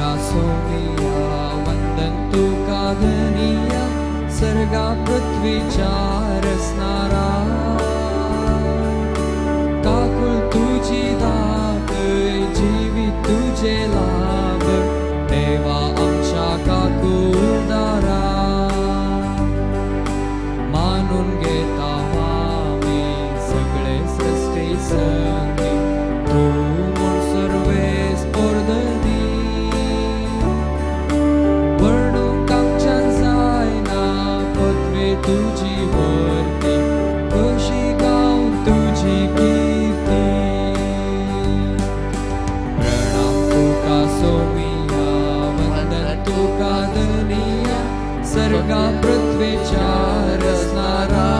तुका सोमिया वंदन तुका धनिया सर्गा पृथ्वीच्या रचणारा काकुळ तुजी दात जिवीत तुझे लाभ देवा आमच्या काकुळदारा मानून घेता आमी सगळे सृष्टी संगी तूं म्हूण सर्वेस पोरधनी वर्णूंक आमच्यान जायना पदवी तुजी वरती कशी गावं तुजी कीर्ती प्रणाम तुका सोमिया वंदन तुका धनिया सर्गा पृथ्वीच्या रचणारा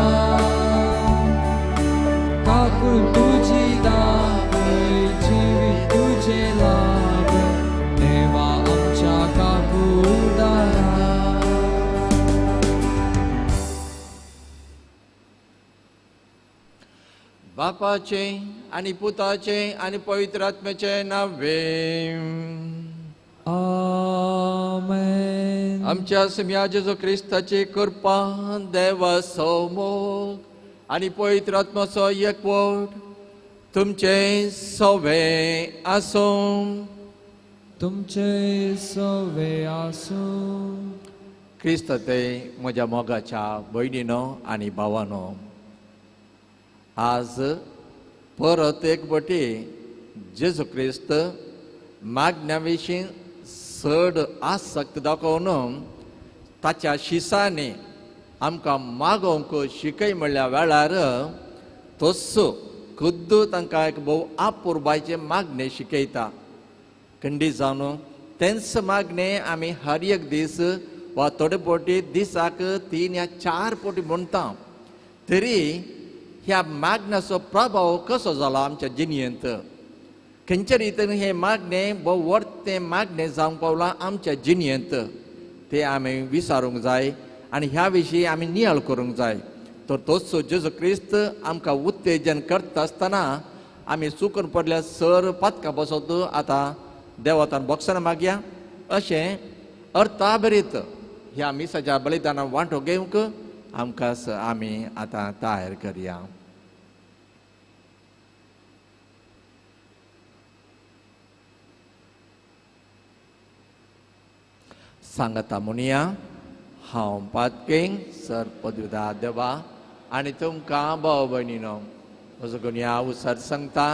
काकुळ तुजी दात जिवीत तुझे लाभ देवा आमच्या काकुळदारा. बापाचे आणि पुताचे आणि पवित्र आत्म्याचे नावे. आमेन. आमच्या सुम्या जेजू क्रिस्ताची कृपा, देवाचो मोग आणि पवित्र आत्म्याचो एकवट तुमचे सवे आसूं. तुमचे सवे आसूं. क्रिस्त ते म्हज्या मोगाच्या भयणीनो आनी भावानो, आज परत एक पटी जेजू क्रिस्त मागण्या विशीं चड आसक्त दाखोवन ताच्या शिसांनी आमकां मागोवंक शिकय म्हणल्या वेळार तोच खुद्द तांकां एक भोव आपुरबायचें मागणें शिकयता. खंडीत जावन तेंच मागणें आमी हर एक दीस वा थोडे फावटी दिसाक 3 या 4 फावटी म्हणटा, तरी ह्या मागण्याचो प्रभाव कसो जाला आमच्या जिणेंत, खंयच्या रितीन हें मागणें भोव वर्तें मागणें जावंक पावलां आमच्या जिणेंत तें आमी विचारूंक जाय आनी ह्या विशीं आमी नियाळ करूंक जाय. तर तोच जेजू क्रिस्त आमकां उत्तेजन करता आसतना आमी चुकून पडल्यार सर पातकां बसत आतां देवातान बोक्सां मागया अशें अर्थाभरीत ह्या मिसाच्या बलिदानान वांटो घेवंक आमकां आमी आतां तयार करया. सांगता म्हणया, हांव पातकेंग सर पदविदा देवा आनी तुमकां भाव भयणीनो म्हजो गुन्यांव उसार सांगता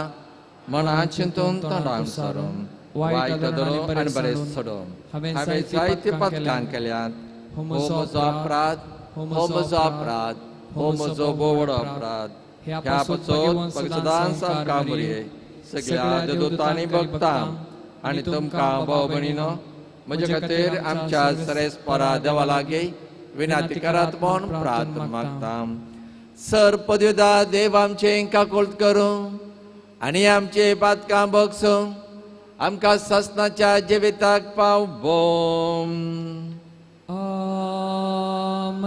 मना चिंतून तोंडान सारून वायट धरून आनी बरें सोडून हांवें जायते पातकां केल्यात. हो म्हजो अपराध, हो म्हजो अपराध, हो म्हजो भोव व्हडो अपराध. ह्या पासून सदांच आमकां मरये सगळ्या देवदूतांनी भक्तां आनी तुमकां भाव भयणीनो म्हजे खातीर आमच्या सरेस्परा देवा लागीं विनंती करात म्हूण प्रार्थना मागता. सर पदविदा देव आमचें काकुळट करूं आनी आमचे पातकां बगसूं आमकां सासणाच्या जिविताक पावोवं. आमेन.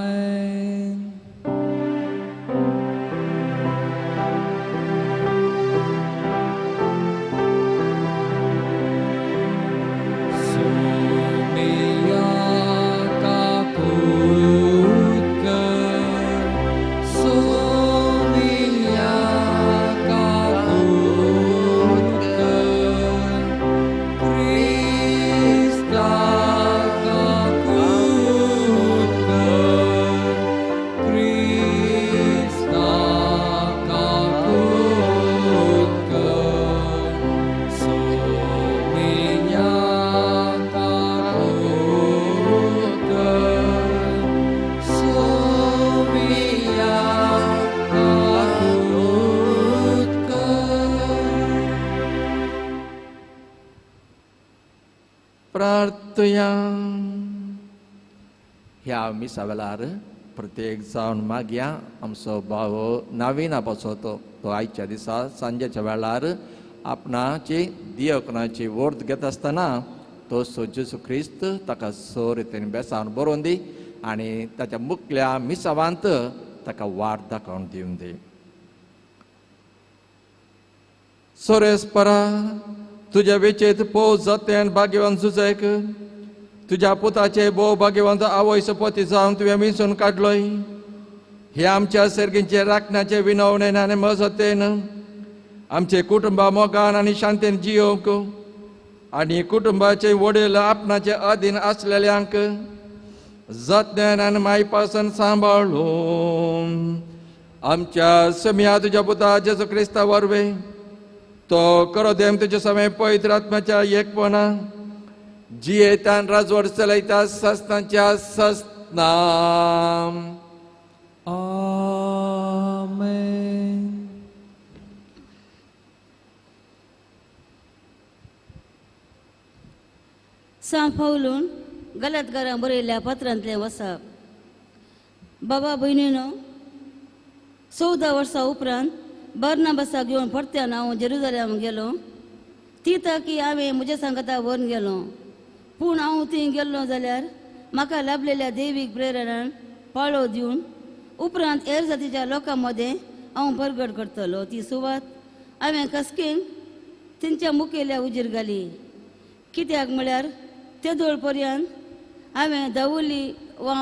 सोमिया काकुळट कर, सोमिया काकुळट कर, क्रिस्ता काकुळट कर, क्रिस्ता काकुळट कर, सोमिया काकुळट कर, सोमिया काकुळट कर. प्रार्थया. ह्या मिसा वेळार प्रत्येक जावन मागया आमचो भाव नवीना पासत तो आयच्या दिसा सांजेच्या वेळार आपणाची दियकणाची वर्द घेता आसतना तो जेजू क्रिस्त ताका सो रितीन बेसावन बरोवन दी आनी ताच्या मुखल्या मिसावांत ताका वाट दाखोवन दिवन दी. सोरेस्परा तुज्या वेचेत पोस जाते आनी भाग्यवान सुजयक तुज्या पुताचे भोव भाग्यवंत आवय सपती जावन तुवें विंचून काडलोय. हे आमच्या सर्गींचे राखण्याचे विनवणेन आनी मजतेन आमचे कुटुंबा मोगान आनी शांतीन जियोवंक आनी कुटुंबाचे वडील आपणाचे अधीन आसलेल्यांक जतन्यान आनी मायपासून सांबाळून आमच्या समिया तुज्या पुता जेजू क्रिस्ता वरवीं तो करो देम तुज्या समय पवित्र आत्म्याच्या एकपणा जियेतान राजवट चलयता सस्नाच्या सस्ना. आमेन. सांत पावलून गलतकारांक बरयल्ल्या पत्रांतलें वसाप. बाबा भयणीनो, 14 वर्सां उपरांत बर्नाबासाक घेवन परत्यान हांव जेरुजलेम गेलो. ती ताकी हांवें म्हज्या सांगाता व्हरून गेलो, पूण हांव थंय गेल्लो जाल्यार म्हाका लाभलेल्या दैवीक प्रेरणान पाळो दिवन उपरांत हेर जातीच्या लोकां मदें हांव परगट करतलो ती सुवात हांवें कसकेन तेंच्या मुखेल्या उजीर घाली. कित्याक म्हळ्यार तेदोळ पर्यंत हांवें धांवली वा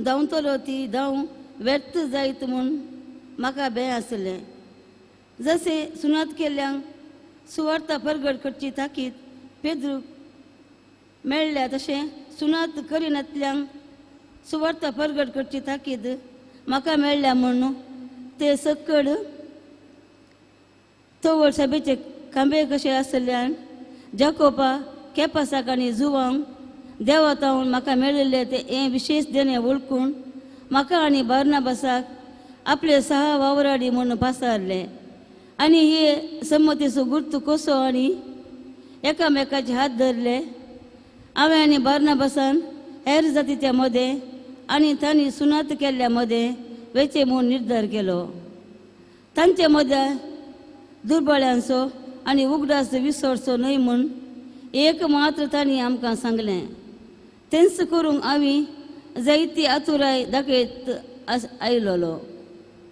धांवतलो ती धांव व्यर्थ जायत म्हूण म्हाका भंय आसलें. जशें सुनात केल्ल्यांक सुवार्ता परगट करची ताकीद पेद्रूक मेळ्ळ्या तशें सुनात करिनातल्यांक सुवार्ता परगट करची ताकीद म्हाका मेळ्ळ्या म्हूण ते सक्कड तवळ सभेचे खांबे कशे आसल्यान जाकोबा केपासाक आनी जुवांक देवा तावन म्हाका मेळिल्लें तें हें विशेश देणें वळखून म्हाका आनी बार्नाबासाक आपले सहा वावराडी म्हूण पासारलें आनी हे संमतीचो गुर्त कसो आनी एकामेकाचे हात धरले. हांवें आनी बार्नाबासान हेर जातीच्या मदें आनी तांणी सुनात केल्ल्या मदें वेचें म्हूण निर्धार केलो. तांचे मदें दुर्बळ्यांचो आनी उगडास विसरचो न्हय म्हूण एक मात्र तांणी आमकां सांगलें. तेंच करूंक आमी जायती आतुराय दाखयत आयलोलो,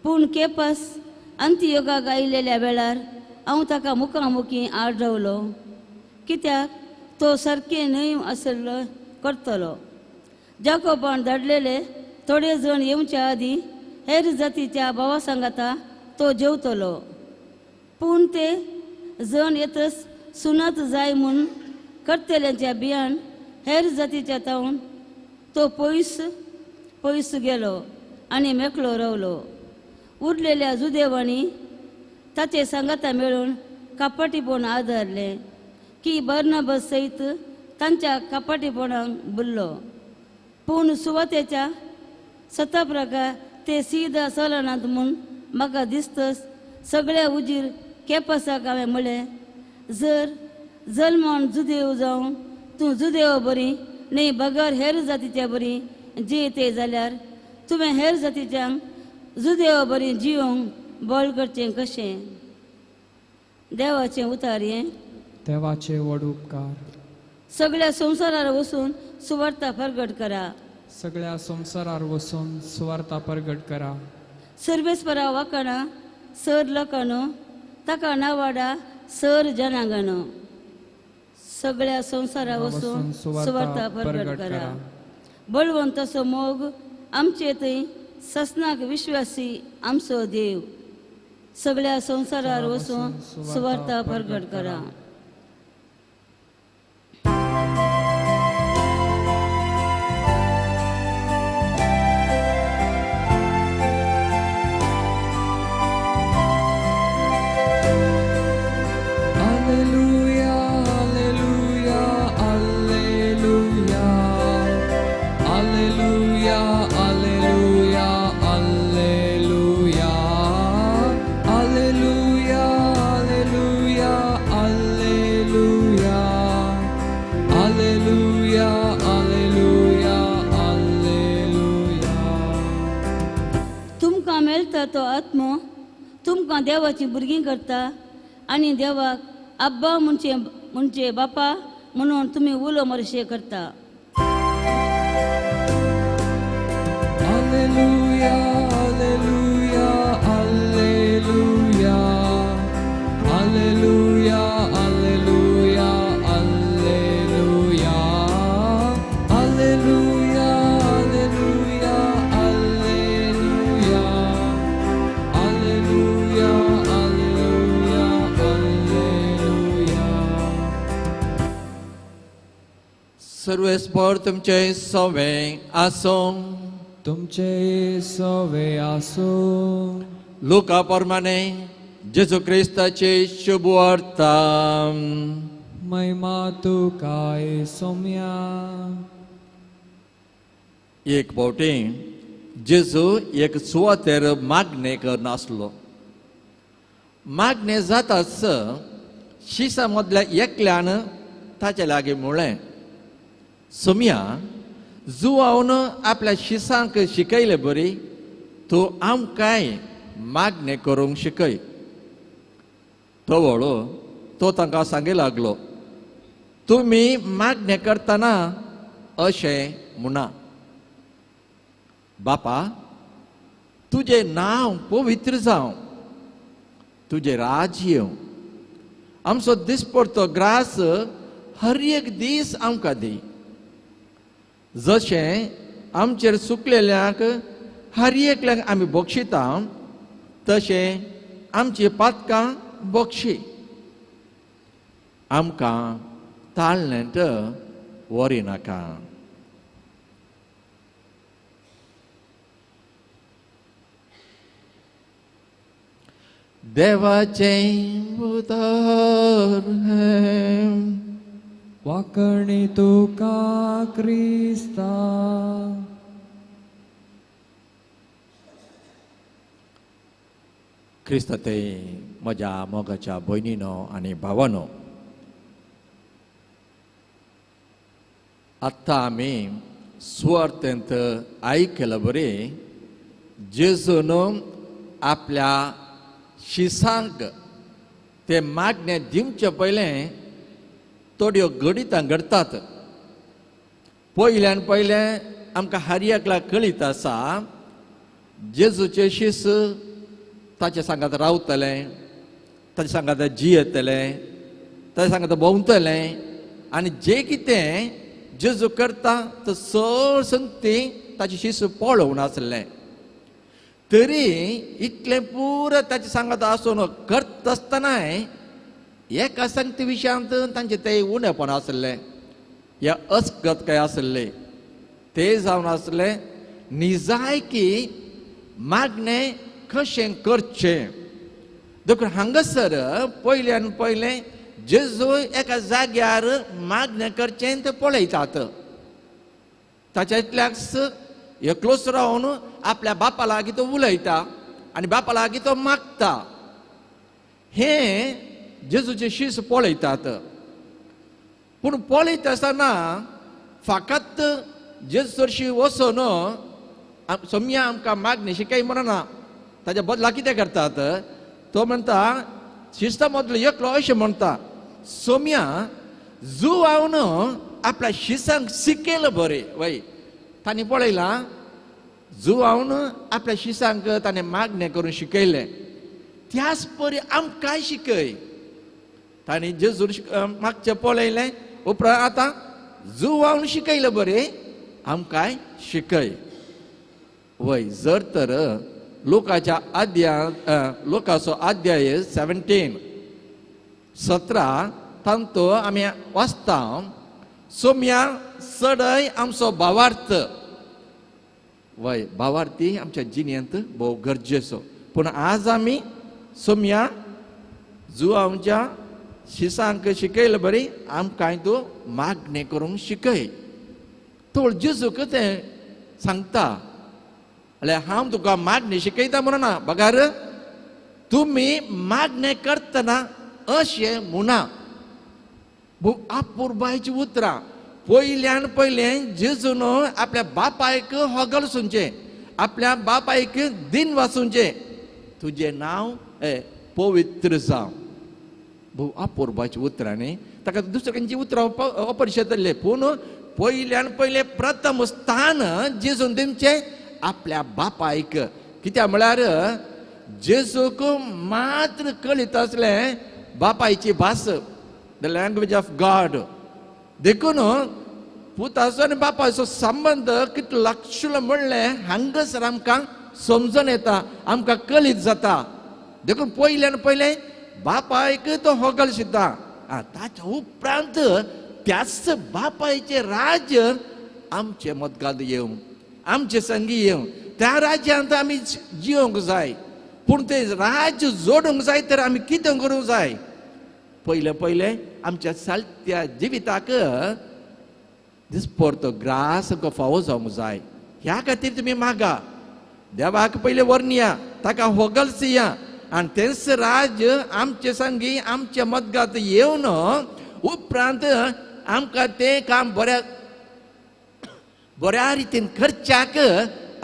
पूण केपास अंत्ययोगाक आयिल्ल्या वेळार हांव ताका मुखामुखी आड रावलो, कित्याक तो सारकें न्हय आसलो करतलो. जाकोबान धाडलेले थोडे जण येवच्या आदीं हेर जातीच्या भावा सांगाता तो जेवतलो, पूण ते जण येतच सुनात जाय म्हूण करतल्यांच्या बियान हेर जातीच्या तावन तो पयस पयस गेलो आनी मेकळो रावलो. उरलेल्या जुदेवांनी ताचे सांगाता मेळून कपाटीपण आदारलें की बर्नाबास सयत तांच्या कपाटीपणाक बुल्लो, पूण सुवातेच्या सता प्रकार ते सीधा चलनात म्हूण म्हाका दिसतच सगळ्या उजीर केपासाक हांवें म्हळें, जर जल्मान जुदेव जावन तूं जुदेव बरी न्हय बगर हेर जातीच्या बरी जियेते जाल्यार तुवें हेर जातीच्यांक जुदेव बरी जियोंक बळ करचें कशें? देवाचें उतार हें. देवाचे व्हड उपकार. सगळ्या संवसारार वचून सुवार्ता परगट करा. सगळ्या संवसारार वचून सुवार्ता परगट करा. सर्वेस्परा वाकाणा सर लोकांनो, ताका नावाडा सर जनांगानो. सगळ्या संवसारा वचून सुवार्ता परगट करा. बळवंत असो मोग आमचे थंय ससनाक विश्वासी आमचो देव. सगळ्या संवसारार वचून सुवार्ता परगट करा. तो आत्मो तुमकां देवाची भुरगीं करता आनी देवाक आब्बा म्हणचे म्हणचे बापा म्हणून तुमी उलो मारशे करता. Alleluia, alleluia, alleluia, alleluia, alleluia. सर्वेस्पर तुमचे सवे आसूं. तुमचे सवे आसूं. लुका प्रमाणे जेजू क्रिस्ताची शुभवार्ता. महिमा तुका सोम्या. एक फावटी जेजू एक सुवातेर मागणें करनासलो. मागणें जाताच शिसा मदल्या एकल्यान ताचे लागीं म्हणलें, सोम्या, जुवावन आपल्या शिसांक शिकयले बरी तूं आमकांय मागणें करूंक शिकय. तवळो तो तांकां सांगी लागलो, तुमी मागणें करतना अशें म्हणा, बापा तुजें नांव पवित्र जावं, तुजें राज्य येवं, आमचो दिसपडतो ग्रास हर एक दीस आमकां दी, जशें आमचेर चुकलेल्यांक हर एकल्यांक आमी बक्षिता तशें आमची पातकां बक्षी, आमकां ताळणेंत व्हरिनाका. देवाचें उतर हें. वाकणी तुका क्रिस्ता. क्रिस्ता ते म्हज्या मोगाच्या भयणीनो आनी भावानो, आत्तां आमी सुवार्थेंत आयकलं बरी जेजून आपल्या शिसांक ते मागणें दिवचे पयलें थोड्यो घडितां घडटात. पयल्यान पयलें आमकां हर एकल्याक कळीत आसा जेजूचे शीस ताचे सांगात रावतलें, ताचे सांगात जियेतलें, ताचे सांगात भोंवतलें आनी जें कितें जेजू करता तो चड संगती ताची शीस पळोवन आसलें. तरी इतलें पुरो ताचे सांगात आसून करता आसतनाय एका संगती विशयांत तांचें तें उणेपण आसलें या अस्गत काय आसलें. तें जावन आसलें निजायकी मागणें कशें करचें. देखून हांगासर पयल्यान पयलें जेजू एका जाग्यार मागणें करचें तें पळयतात. ताच्या इतल्याक एकलोच रावन आपल्या बापा लागीं तो उलयता आनी बापा लागीं तो मागता. हें जेजूचे शीस पळयतात. पूण पळयता आसतना फकत जेजू सरशी वचून सोम्या आमकां मागणें शिकय म्हणना. ताच्या बदला कितें करतात, तो म्हणटा शिस्ता मदलो एकलो अशें म्हणटा, सोम्या जुवावन आपल्या शिसांक शिकयलें बरें. वय तांणी पळयलां जुवावन आपल्या शिसांक ताणें मागणें करून शिकयलें, त्याच परी आमकांय शिकय. तांणी जेजून मागचें पळयलें, उपरांत आतां जुवावन शिकयलें बरें आमकांय शिकय. वय जर तर लोकाच्या अध्याय लोकाचो अध्याय 17 तांतो आमी वाचता, सोम्या चडय आमचो भावार्थ. वय भावार्थी आमच्या जिणेंत भोव गरजेचो. पूण आज आमी सोम्या जुवांच्या शिसांक शिकयलें बरी आमकांय तूं मागणें करूंक शिकय. तो जेजूक तें सांगता, जाल्यार हांव तुका मागणें शिकयता म्हणना, बगार तुमी मागणें करतना अशें म्हणा. अपुरबायचीं उतरां. पयल्यान पयलें जेजून आपल्या बापायक होगल सुनचें, आपल्या बापायक दिन वाचुंचें, तुजें नांव पवित्र जावं. भोव अपुरबायचीं उतरां न्ही. ताका दुसऱ्या खंयचीं उतरां अपरिशेतलें, पूण पयल्यान पयलें प्रथम स्थान जेजून दिवचें आपल्या बापायक. कित्याक म्हळ्यार जेजूक मात्र कळीत आसलें बापायची भास, the language of God. देखून पुताचो आनी बापायचो संबंद कितलो लागशिल्लो म्हणलें हांगासर आमकां समजून येता, आमकां कळीत जाता. देखून पयल्यान पयलें बापायक तो होगल शिता, ताच्या उपरांत त्याच बापायचें राज्य आमचे मतगाद येवं, आमचे संगी येवं, त्या राज्यांत आमी जिवंक जाय. पूण तें राज्य जोडूंक जाय तर आमी कितें करूंक जाय? पयलें पयलें आमच्या सालत्या जिविताक दिसपरतो ग्रास आमकां फावो जावंक जाय. ह्या खातीर तुमी मागा, देवाक पयलें वर्णया, ताका होगल्सिया आनी तेंच राज्य आमचे संगी आमच्या मतगात येवन उपरांत आमकां तें काम बऱ्या बऱ्या रितीन करच्याक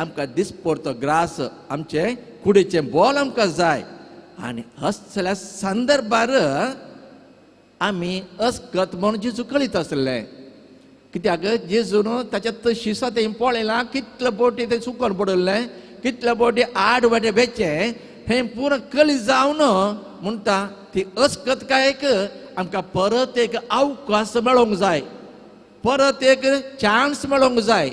आमकां दिसपरतो ग्रास आमचें कुडीचें बोल आमकां जाय. आनी असल्या संदर्भार आमी अस्कत म्हणून जेजू कळीत आसलें. कित्याक जेजून ताच्या शिसा तें पळयलां, कितले बोटी तें सुकोन पडिल्लें, कितले बोटी आड वाटे वेचें, हें पुरो कळी जावन म्हणटा ती अस्कत कायक आमकां परत एक अवकाश मेळोंक जाय, परत एक चान्स मेळोंक जाय.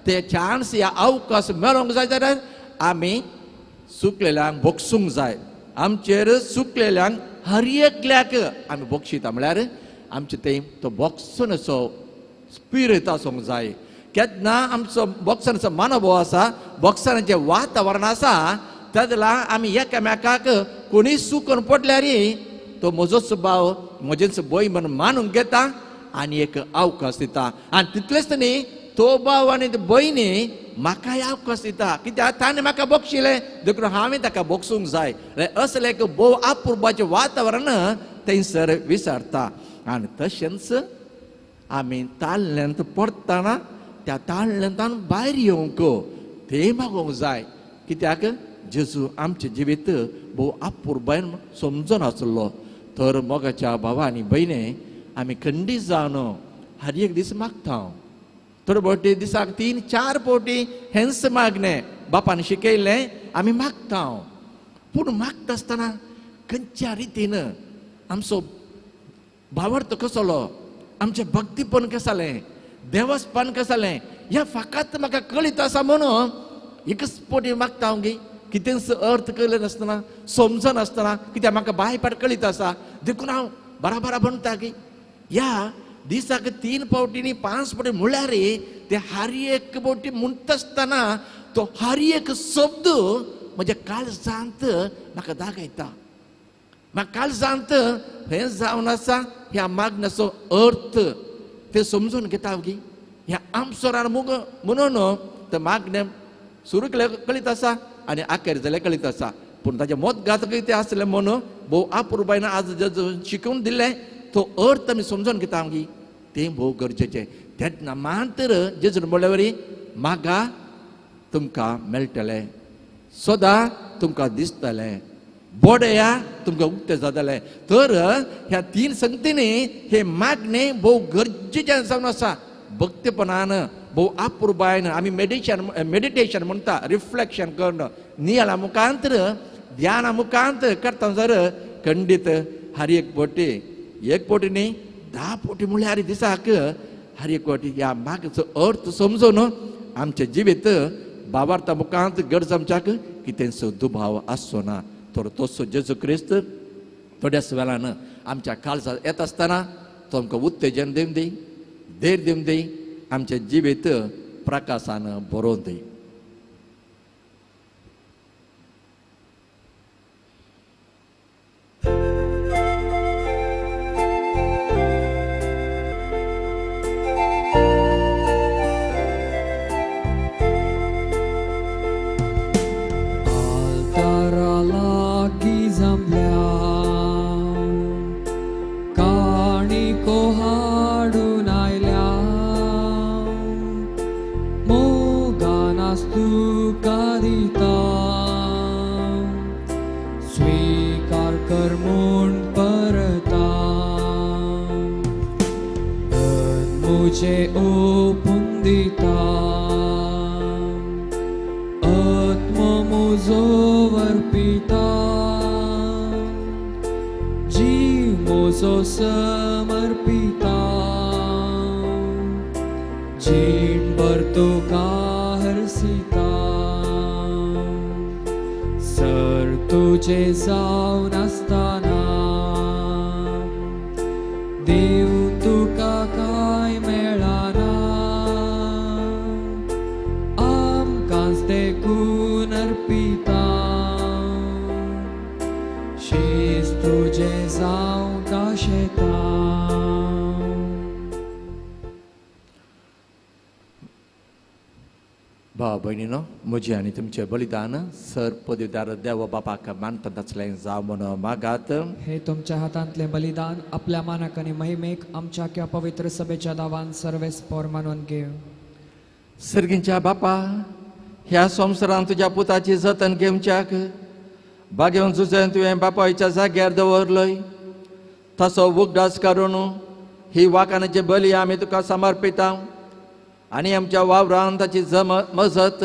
ते चान्स या अवकाश मेळोंक जाय जाल्यार आमी सुकलेल्यांक भोगसूंक जाय. आमचेर सुकलेल्यांक हर एकल्याक आमी भोगशिता म्हळ्यार आमचें तें तो भोगसणाचो स्पिरीत आसूंक जाय. केन्ना आमचो भोगसणाचो मनोभाव आसा, भोगसणाचें वातावरण आसा, तेदला आमी एकामेकाक कोणीय सुकून पडल्यार तो म्हजोच भाव म्हजेच भंय म्हणून मानूंक घेता आनी एक अवकाश दिता. आनी तितलेंच न्ही, तो भाव आनी भयणी म्हाकाय अवकाश दिता, कित्याक ताणें म्हाका बक्षिलें देखून हांवें ताका बक्षूंक जाय. असलें एक भोव अपुरबाचें वातावरण थंयसर विसरता. आनी तशेंच आमी ताल्ल्यांत पडटना त्या ताल्ल्यांतान भायर येवंक तें मागोवंक जाय. कित्याक जेजू आमचें जिवीत भोव अपुरबायन समजून आसलो. तर मोगाच्या भावा आनी भयणे आमी खंडीत जावन हर एक दीस मागता. थोडे फावटी दिसाक 3-4 फावटी हेंच मागणें बापान शिकयलें आमी मागता. पूण मागता आसतना खंयच्या रितीन आमचो भावार्थ कसलो, आमचें भक्तीपण कसालें, देवस्पण कसालें, ह्या फकत म्हाका कळीत आसा म्हणून एकच फावटी मागता हांव गी, कितेंच अर्थ कळ्ळें नासतना, समजनासतना, कित्याक म्हाका बायपाट कळीत आसा देखून हांव बराबर म्हणटा की ह्या दिसाक 3 फावटी 5 फावटी म्हळ्यार ते हर एक फावटी म्हणटा आसतना तो हर एक शब्द म्हज्या काळजांत म्हाका दाखयता. म्हाका काळजांत हें जावन आसा ह्या मागण्याचो अर्थ ते समजून घेता गी. ह्या आमसोरान म्हणून ते मागणें सुरू कळीत आसा आनी आखेर जाल्यार कळीत आसा. पूण ताजें मत घात कितें आसलें म्हणून भोव अपुरबायन आज शिकोवन दिलें तो अर्थ आमी समजून घेता गी, तें भोव गरजेचें. तेन्ना मात्र जेजून म्हणल्या वरी मागा तुमकां मेळटलें, सदां तुमकां दिसतलें, बोडया तुमकां उक्तें जातलें. तर ह्या 3 संगतींनी हे मागणें भोव गरजेचें जावन आसा. भक्तीपणान भोव अपुरबायन आमी मेडिटेशन म्हणटा, रिफ्लेक्शन करून नियाळा मुखांत ध्याना मुखांत करता जर खंडीत हर एक फावटी, एक फावटी न्ही 10 फावटी म्हळ्यार दिसाक हर एक फावटी ह्या मागचो अर्थ समजून आमचें जिवीत बाबार्था मुखांत गरज आमच्याक कितेंच दुबाव आसचो ना. तर तसो जेजू क्रिस्त थोड्याच वेळान आमच्या काळजांत येता आसतना तो आमकां उत्तेजन दिवन दी, धैर्य दिवन दी, आमचें जिवीत प्रकाशान बरोवन दी. समर्पिता जीण भर तुका हरसिता सर तुझे जावन आसतना देव तुका पोशेता. भाव भयणीनो, म्हजें आनी तुमचें बलिदान सर पदवीदार देव बापाक मानता तसलें जावं म्हणून मागात. हे तुमच्या हातांतलें बलिदान आपल्या मानाक आनी महिमेक आमच्या क्या पवित्र सभेच्या दावान सर्वेस्पोर मानून घेव. सर्गींच्या बापा, ह्या संवसारान तुज्या पुताची जतन घेवच्याक बागेवन जुजेन तुवें बापायच्या जाग्यार दवरलय, तसो उगडास करून ही वाखाणाची बली आमी तुका समर्पिता आनी आमच्या वावरान ताची मजत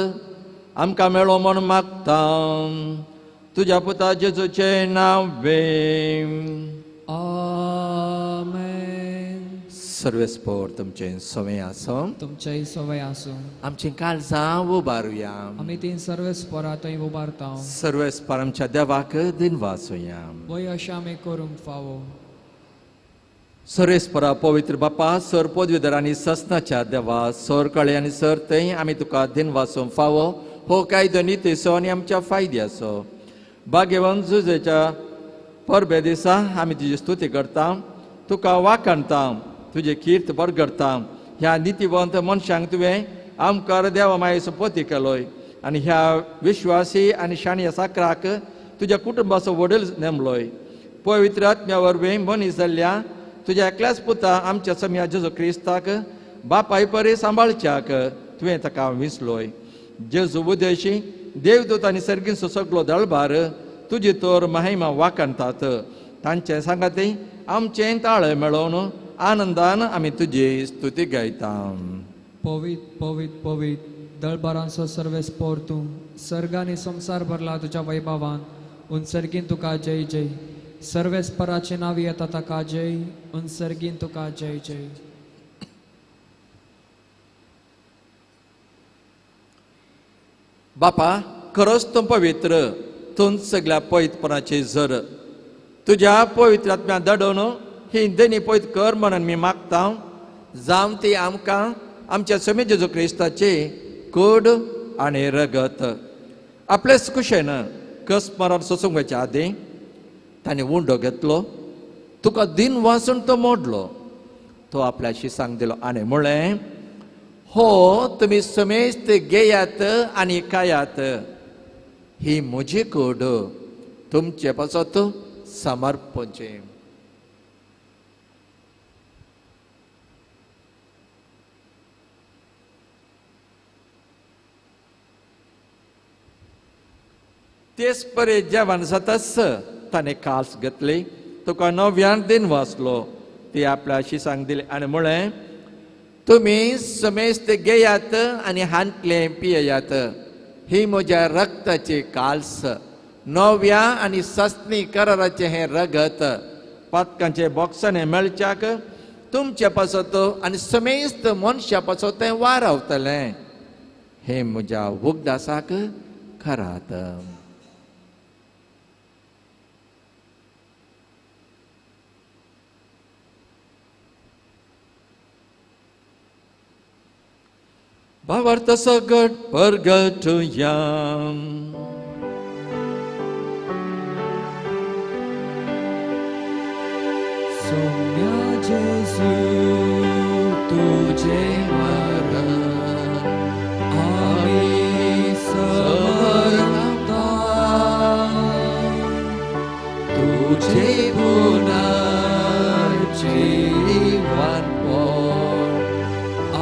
आमकां मेळो म्हूण मागता. तुज्या पुता जेजूचें नांव. आमेन. सर्वेस्पोर तुमचें सवय आसूं, तुमचेय सवय आसूं. आमचीं काळजां उबारुया, आमी तीं सर्वेस्पोरा थंय उबारता. सर्वेस्पोर आमच्या देवाक दिनवासुया. वय अशें आमी करूंक फावो. सर्वेस्परा पवित्र बापा, सर पदवीधर आनी ससनाच्या देवा, सर कळे आनी सर थंय आमी तुका दिनवासूंक फावो. हो कायदो नितीचो आनी आमच्या फायद्याचो. भाग्यवंत जुजेच्या परबे दिसा आमी तुजी स्तुती करता, तुका वाखाणता, तुजें कीर्त परगडता. ह्या नितीवंत मनशांक तुवें आमकां देवा मायेचो पती केलोय आनी ह्या विश्वासी आनी शाणया साकराक तुज्या कुटुंबाचो वडील नेमलोय. पवित्र आत्म्या वरवीं मनीस जाल्ल्या तुज्या एकल्याच पुता आमच्या सम्या जेजू क्रिस्ताक बापाय परी सांबाळच्याक तुवें ताका विसलोय. जेजू उदेशी देवदूत आनी सर्गींचो सगलो दळबार तुजी तर महिमा वाखाणतात. तांचे सांगाती आमचें ताळे मेळोवन आनंदान आमी तुजी स्तुती गायता. पवित पवित पवित दळबारांचो सर्वेस्पोर तूं, सर्ग आनी संवसार भरला तुज्या वैभवान. उनसर्गीन तुका जय जय. सर्वेस्पराचे नांव येता ताका जय. उनसर्गीन तुका जय जय. बापा, खरोच तूं पवित्र, तूं सगळ्या पवित्रपणाची झर. तुज्या पवित्र आत्म्या दडोवन ही देणी पवित्र कर म्हणून मी मागता. जावं ती आमकां आमच्या समी जेजू क्रिस्ताची कूड आनी रगत. आपलेच कुशेन कस मरण सोसूंक वयच्या आदीं ताणें उंडो घेतलो, तुका दिन वाचून तो मोडलो, तो आपल्या शिसांक दिलो आनी म्हळें, हो तुमी समेस्त घेयात आनी खायात, ही म्हजी कूड तुमचे पासत समर्पणचें. तेच परे जेवण जाताच ताणें कास घेतली, तुका नव्यान दिन वाचलो, ती आपल्या शिसांक दिली आनी म्हळें, तुमी समेस्त घेयात आनी हांतलें पियेयात, ही म्हज्या रक्ताची काल्स, नव्या आनी सस्नी कराराचें हें रगत पातकांचे बॉक्सांनी मेळच्याक तुमचे पासत आनी समेस्त मनशा पासत तें वारावतलें. हें म्हज्या उगदासाक करात. भावार्थ सगट परगटुया. सोम्या जेजू तुझे मरण आमी समर्पता, तुझे पुनर्जीवन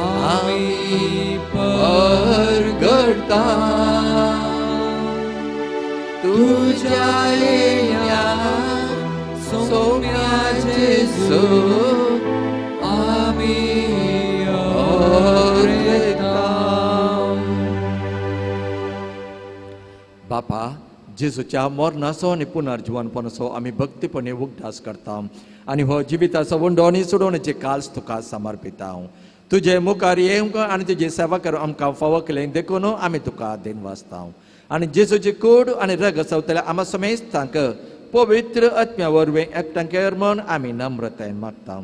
आमी परगडता. तुझ्या येण्या सोम्या जेजू आमी अर्पता. बापा, जेजूच्या मरणाचो आनी पुनर्जीवनपणाचो आमी भक्तीपणे उगडास करता आनी हो जिविताचो उंडो आनी सोडोवण्याची काल्स तुका समर्पिता. तुजे मुखार येवंक आनी तुजी सेवा करूंक आमकां फावो केलें देखून आमी तुका दिनवासता. आनी जेजूची कूड आनी रगत चवतल्या आमा समेस्तांक पवित्र आत्म्या वरवीं एकठांय कर म्हूण आमी नम्रतायेन मागता.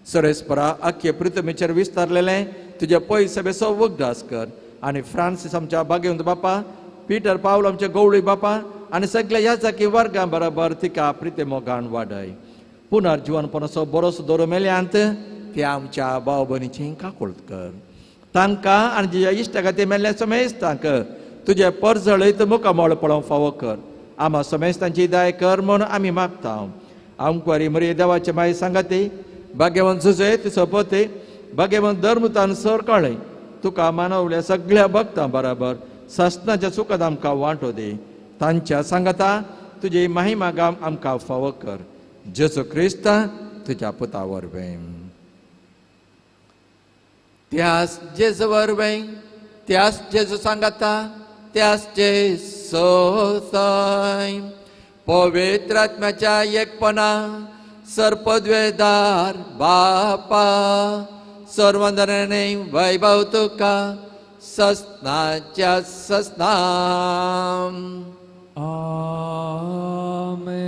सरेस्परा अख्खे पृथ्वीचेर विस्तारलेलें तुजे पयशे बेसो उगडास कर आनी फ्रांसीस आमच्या बागेवंत बापा, पिटर पावल आमच्या गवळी बापा आनी सगल्या ह्या जाकी वर्गां बराबर तिका प्रिती मोगान वाडय. पुनर्जिवनपणाचो बरोसो दवरो मेल्यांत ते आमच्या भाव भयणीची काकुळट कर. तांकां आनी तुज्या इश्टा खातीर मेल्ल्या समेस्तांक तुजें परजळयत मुखामळ पळोवंक फावो कर. आमा समेस्तांची दया कर म्हूण आमी मागता. आमकां मरे देवाचे माय सांगाते भाग्यवंत सुजय सोपते भाग्यवंत धर्मतान सर कळ्ळें तुका मानवल्या सगळ्या भक्तां बराबर सासणाच्या सुखांत आमकां वांटो दी. तांच्या सांगाता तुजी महिमा गाम आमकां फावो कर. जेजू क्रिस्ता तुज्या पुता वरवीं. त्यास जेजू वरवीं, त्यास जेजू सांगाता, त्यास जेजू पवित्र आत्म्याच्या एकपणा सर्पद्वेदार बापा सर्वंदने वैभव तुका ससनाच्या ससनाम. आमेन.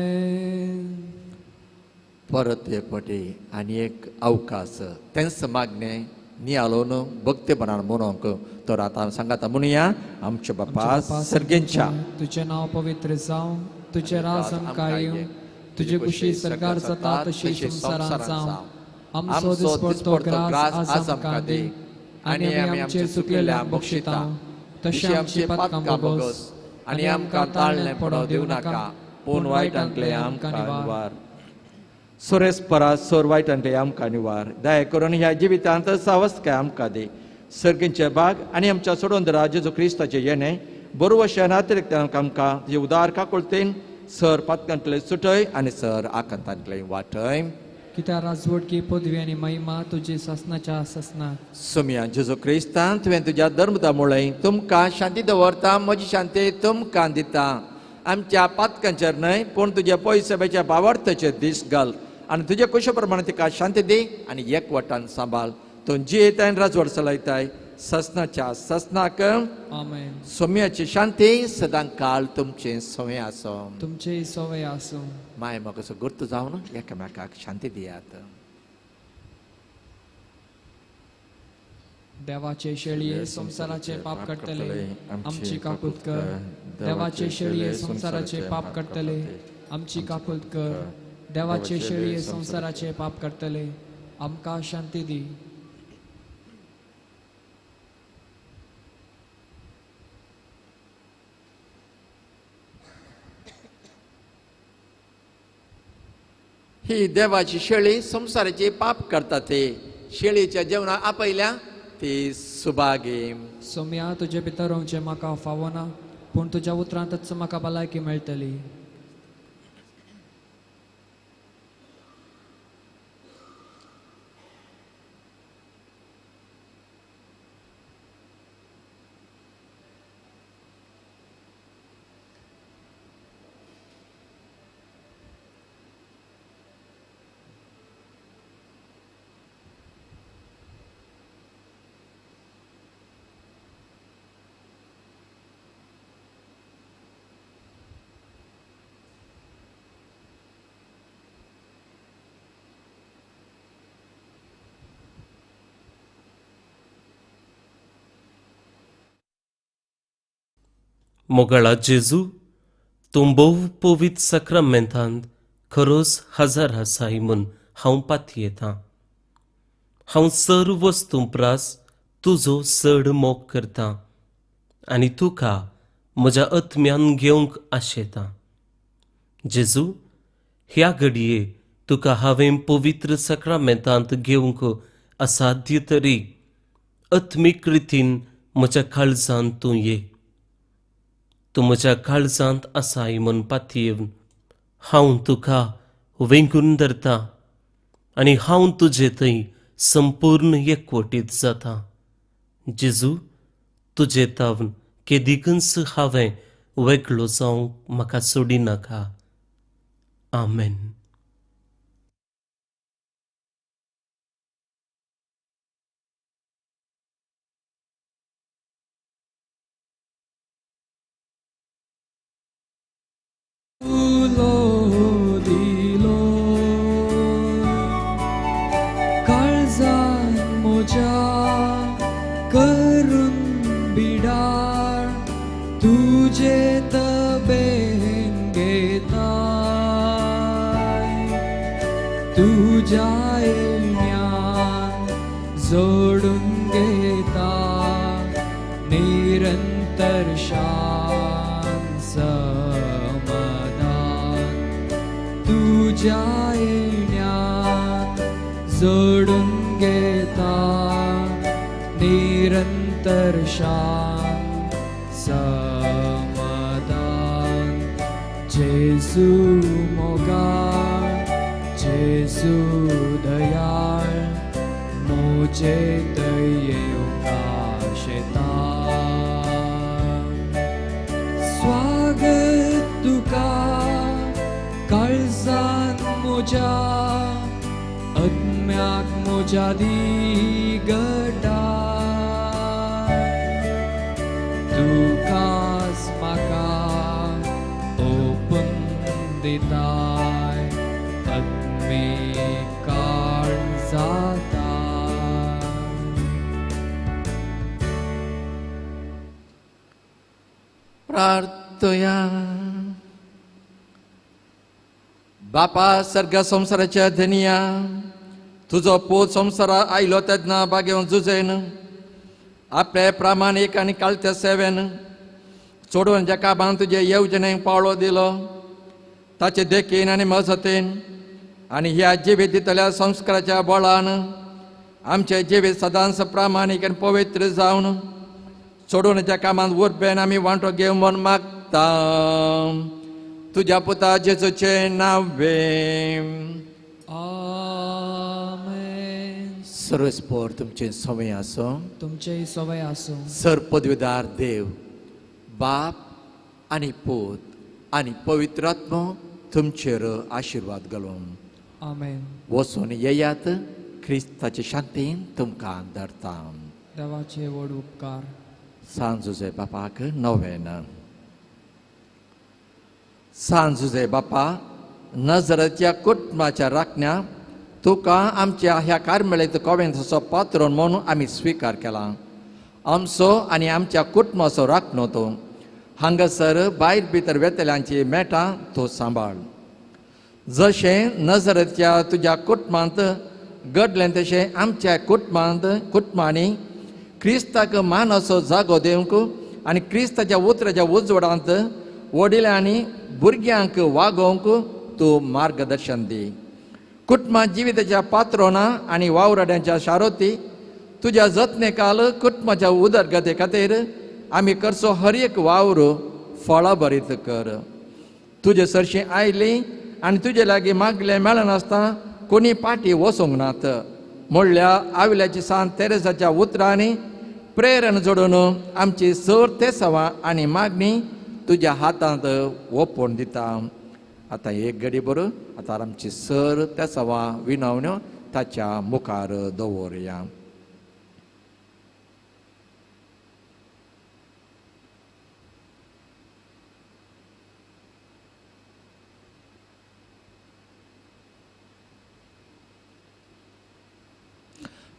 परत एक पटी आनी एक अवकाश तेंच मागणें नियालोन भक्तेपणान म्हणूंक तर आतां सांगाता म्हणुया. आमच्या बापा सर्गेंच्या तुजें नांव पवित्र जावं, तुजें राज आमकां येवं, तुजी खुशी सरकार जाता तशी संवसारांत जावं. आमचो दिसपडतो ग्रास आज आमकां दी आनी आमी आमचे चुकलेल्यांक बक्षिता तशें आमची पातकां भोगोस आनी आमकां ताळणें पडोवंक दिवं नाका, पूण वायटांतलें आमकां निवार. सोरेस परा सोर वायटांतलें आमकां निवार. दया करून ह्या जिवितांत सावसकाय आमकां दी. सर्गींचे भाग आनी आमच्या सोडून जेजू क्रिस्ताचें येणें बरोवश्या अतिरिक्त आमकां तुजे उदार काकुळतेन सर पातकांतले सुटय आनी सर आकांतांतले वाटय. कित्याक राजवटकी पदवी आनी महिमा तुजी सासणाच्या सासणाक. सोम्या जेजू क्रिस्तान तुवें तुज्या धर्मता मुळें तुमकां शांती दवरता, म्हजी शांती तुमकां दिता. आमच्या पातकांचेर न्हय पूण तुज्या पयसभेच्या भावार्थाचेर दीस घाल आनी तुज्या कुशा प्रमाणे तिका शांती दी आनी एकवटान सांबाळ. तूं जियेताय आनी राजवट चलयताय ससनाच्या ससनाक. आमेन. सोम्याची शांती सदां काळ तुमचें सवय आसूं. तुमचें सवय आसूं. माय म्हाका असो गुर्त जावन एकामेकाक शांती दियात. देवाचे शेळये संवसाराचे पाप काडटले आमची काकूत कर. देवाचे शेळये संवसाराचे पाप काडटले आमची काकूत कर. देवाचे शेळये संवसाराचे पाप काडटले आमकां शांती दी. ही देवाची शेळी संवसाराचे पाप करता ते शेळीच्या जेवणाक आपयल्या ती सुभागी. सोम्या तुजे भितर रावचें म्हाका फावना, पूण तुज्या उतरांतच म्हाका भलायकी मेळटली. मोगाळा जेजू, तूं भोव पवित्र साक्रामेंतांत खरोच हजर आसाय म्हूण हांव पातयेतां. हांव सर्व वस्तूं प्रास तुजो चड मोग करतां आनी तुका म्हज्या आत्म्यान घेवंक आशेतां. जेजू, ह्या घडये तुका हांवें पवित्र साक्रामेंतांत घेवंक असाध्य तरी आत्मीक रितीन म्हज्या काळजांत तूं ये. तूं म्हज्या काळजांत आसाय म्हूण पातयेवन हांव तुका वेंगून धरतां आनी हांव तुजे थंय संपूर्ण एकवटीत जाता. जेजू, तुजे तावन केदिकूच हांवें वेगळो जावंक म्हाका सोडिनाका. आमेन. तुझे तबेन घेताय. तुज्या येण्यान जोडून घेता निरंतर शांत समाधान तुज्या येण्यान जोडून घेता निरंतर शांत समाधान जेजू मोगाळ जेजू दयाळ मोजे दयेवंक आशेता स्वागत तुका काळजान म्हज्या आत्म्याक म्हज्या दिगटा तुकाच म्हाका ओपून दिताय आत्मीक काळ जाता. प्रार्थया. बापा सर्ग संवसाराच्या धनिया तुजो पूत संवसारा आयलो तेन्ना बागेवन जुजेन आपले प्रामाणीक आनी कालत्या सेवेन चोडून जेका तुजे येवजणेक पावळो दिलो ताचे देखीन आनी मजतीन आनी ह्या जिवीत दितल्या संस्काराच्या बळान आमचें जिवीत सदांच प्रामाणीक आनी पवित्र जावन चोडून त्या कामांत उर्बेन आमी वांटो घेवं म्हूण मागता तुज्या पुता जेजूचें नांवें. आमेन. सर्वस्पोर तुमचें संवय आसूं तुमचेय संवय आसूं. सर पदवीदार देव बाप आनी पूत आनी पवित्र आत्मो तुमचेर आशिर्वाद घालूं. आमेन. वचून येयात क्रिस्ताचे शांतीन तुमकां धरता. देवाचे व्हड उपकार. सान जुजे बापाक नवेन. सान जुजे बापा नजरेच्या कुटुंबाच्या राखण्या तुका आमच्या ह्या कार्मेलीत कोवेंताचो पात्रोन म्हणून आमी स्विकार केला. आमचो आनी आमच्या कुटुंबाचो राखणो तूं हांगासर भायर भितर वेतल्यांची मेटां तूं सांबाळ. जशें नजरेच्या तुज्या कुटुंबांत घडलें तशें आमच्या कुटुंबांत कुटुंबांनी क्रिस्ताक मानाचो जागो दिवंक आनी क्रिस्ताच्या उतराच्या उजवाडांत वडिलांनी भुरग्यांक वागोवंक तूं मार्गदर्शन दी. कुटुंबा जिविताच्या पात्रोना आनी वावराड्यांच्या शारोती तुज्या जतनेकाल कुटुंबाच्या उदरगते खातीर आमी करचो हर एक वावर फळां भरीत कर. तुजे सरशीं आयली आनी तुजे लागीं मागलें मेळनासतना कोणी पाटी वचूंक नात म्हणल्या आविल्याची सांत तेरेसाच्या उतरांनी प्रेरण जोडून आमची सर तेसावां आनी मागणी तुज्या हातांत ओपून दिता. आतां एक घडी बरो आतां आमची सर तेसावां विनवण्यो ताच्या मुखार दवरया.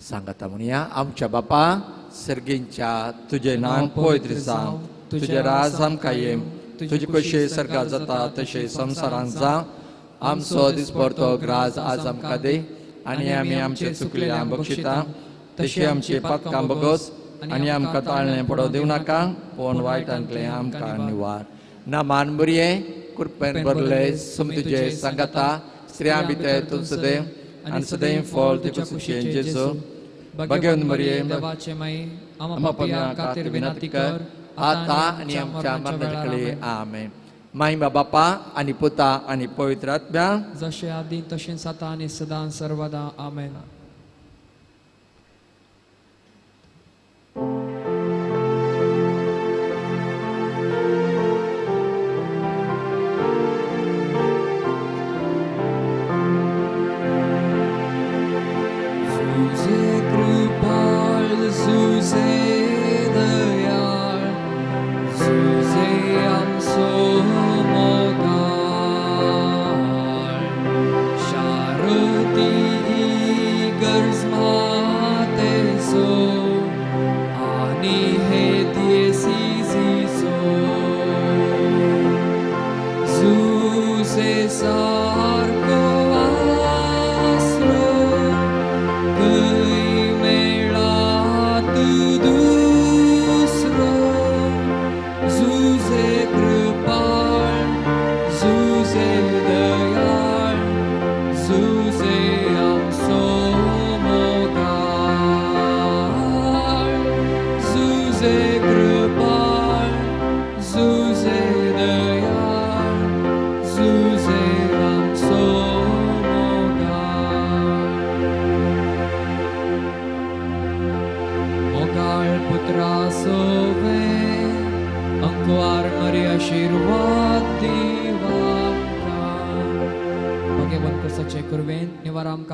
सांगता म्हणया आमच्या बापा सर्गींच्या तुजें नांव पवित्र जावं, तुजें राज आमकां ये, तुजी कशी सर्गार जाता तशें संवसारांत जावं. आमचो दिसपडतो ग्रास आज आमकां दी आनी आमी आमचे चुकले बक्षिता तशी आमची पातकां बगोस आनी आमकां ताळणें पडोवं दिवं नाका पूण वायटांतलें आमकां निवार. ना मान बरये कृपेन भरले सम तुजें सांगता स्त्रियां भितर तूं सदैव आनी सदैव फळ तुजे कुशीन जेजू. भगवंत मरिये देवाचे माई आम्हा पाप्यां खातीर विनंती कर आता आनी आमच्या मरणाच्या वेळी. आमेन. माहिमा बापा आनी पुता आनी पवित्र आत्म्या जशें आदी तशेंच आतां आनी सदां सर्वदा. आमेन. Sarko asro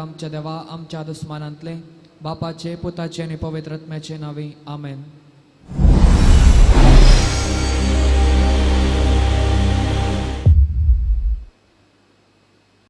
आमच्या देवा आमच्या दुस्मानांतले, बापाचे, पुताचे आनी पवित्र आत्म्याचे नांवी, आमेन.